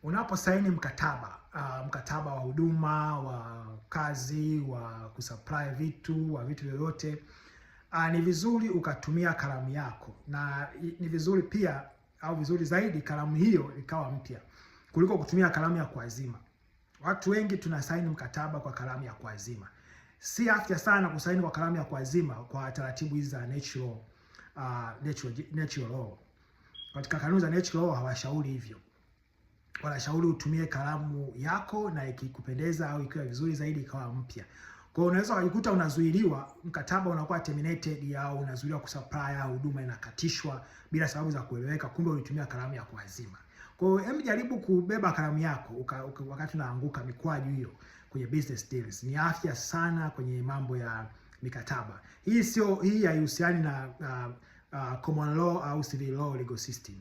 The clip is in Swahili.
Unaposaini mkataba, mkataba wa huduma, wa kazi, wa kusupply vitu, wa vitu vyovyote, ni vizuri ukatumia kalamu yako, na ni vizuri pia au vizuri zaidi kalamu hiyo ikawa mpya kuliko kutumia kalamu ya kuazima. Watu wengi tunasaini mkataba kwa kalamu ya kuazima. Si afya sana kusaini kwa kalamu ya kuazima kwa taratibu hizi za natural law. Katika kanuni za natural law hawashauri hivyo, wanashauri utumie kalamu yako na ikikupendeza au ikiwa vizuri zaidi ikawa mpya. Kwa hiyo unaweza ukajikuta unazuiliwa, mkataba unakuwa terminated au unazuiliwa kusupply au huduma inakatishwa bila sababu za kueleweka, kumbe ulitumia kalamu ya kuazima. Kwa hiyo hebu jaribu kubeba kalamu yako wakati unaanguka mikwaju hiyo kwenye business deals. Ni afya sana kwenye mambo ya mikataba. Hii sio, hii haihusiani na common law au civil law legal system.